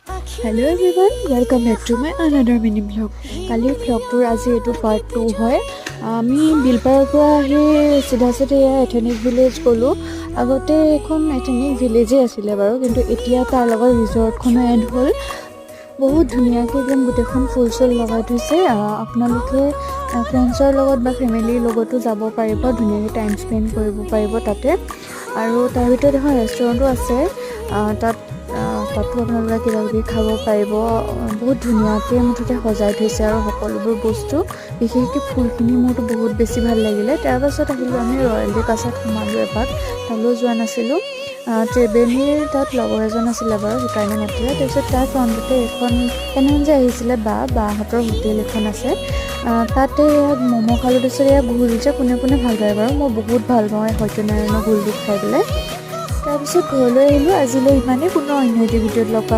Hello everyone, welcome back to my another mini vlog. কালিৰ ভ্লগটোৰ আজি এইটো পাৰ্ট 2 হয়। আমি বিলপাৰৰ পৰা আহি চিধা চিধি এয়া এথেনিক ভিলেজ গ'লোঁ। আগতে এইখন এথেনিক ভিলেজেই আছিলে বাৰু, কিন্তু এতিয়া তাৰ লগত ৰিজৰ্টখনো এড হ'ল। বহুত ধুনীয়াকৈ একদম গোটেইখন ফুল চুল লগাই থৈছে। আপোনালোকে ফ্ৰেণ্ডছৰ লগত বা ফেমিলিৰ লগতো যাব পাৰিব, ধুনীয়াকৈ টাইম স্পেণ্ড কৰিব পাৰিব তাতে। আৰু তাৰ ভিতৰত এখন ৰেষ্টুৰেণ্টো আছে। তাতো আপোনালোকে কিবা কিবি খাব পাৰিব। বহুত ধুনীয়াকৈ মুঠতে সজাই থৈছে আৰু সকলোবোৰ বস্তু, বিশেষকৈ ফুলখিনি মোৰতো বহুত বেছি ভাল লাগিলে। তাৰপাছত আহিলোঁ আমি ৰয়েল ডি কাছাত সোমালোঁ এপাক, তালৈও যোৱা নাছিলোঁ। ত্ৰিবেণীৰ তাত লগৰ এজন আছিলে বাৰু, সেইকাৰণে মাতিলে। তাৰপিছত তাৰ ফ্ৰণ্টতে এখন সেইদিনাখন যে আহিছিলে বাহঁতৰ হোটেল এখন আছে। তাতে ইয়াত ম'ম' খালোঁ। তাৰপিছত ইয়াৰ ঘোল যে কোনে কোনে ভাল পায় বাৰু? মই বহুত ভাল পাওঁ এই সত্যনাৰায়ণৰ ঘোলটো খাই পেলাই। তাৰপিছত ঘৰলৈ আহিলোঁ। আজিলৈ ইমানেই। পুনৰ অন্য এটি ভিডিঅ'ত লগ পাম।